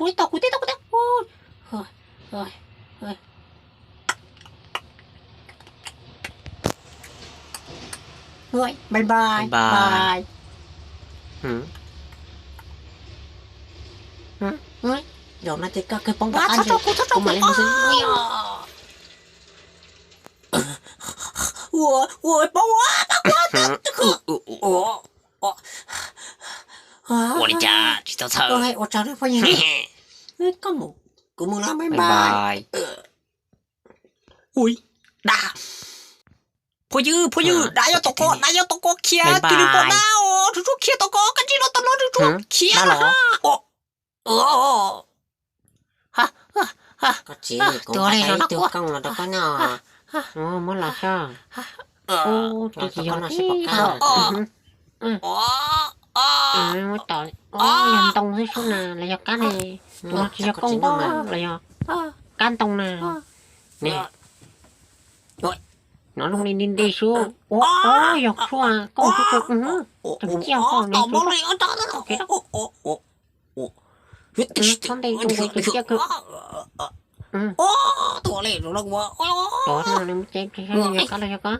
Ui, tau kuv teb, tau kuv teb. Ui, ui, ui. Ui, bye bye, bye bye. Ui, zaum no ces koj kawg poob rov qab, txhob tso kuv, txhob tso kuv. Ua, ua, poob, ua, poob, ua. Ua li cas tsis tau txhawj. Ua tsaug phooj ywg, koj mus, kuv mus lawm, bye bye. Ui, dab. Phooj ywg, phooj ywg, dab nyob tom ko, dab nyob tom ko, khiav, tus nws pom dab os, Tsum Tsum khiav tom ko, koj tsis los tom no, Tsum Tsum khiav los. Koj tsis, kuv nqa tau ib tug koob los rau koj noj. Muab los xyov. Ub, twb tsis yog tib tug. Muab tom, yog ntoo xwb sub na, los yog kab ne? Tus no tsis yog koob los yog kab ntoo na. Ne, no lub li nti nti sub. Ua, yog tshuaj koob xwb. Tseem ciaj koj ne. Txhob nte tus tseem ciaj kawg. Tov no nws muaj cev, yog kab los yog kab.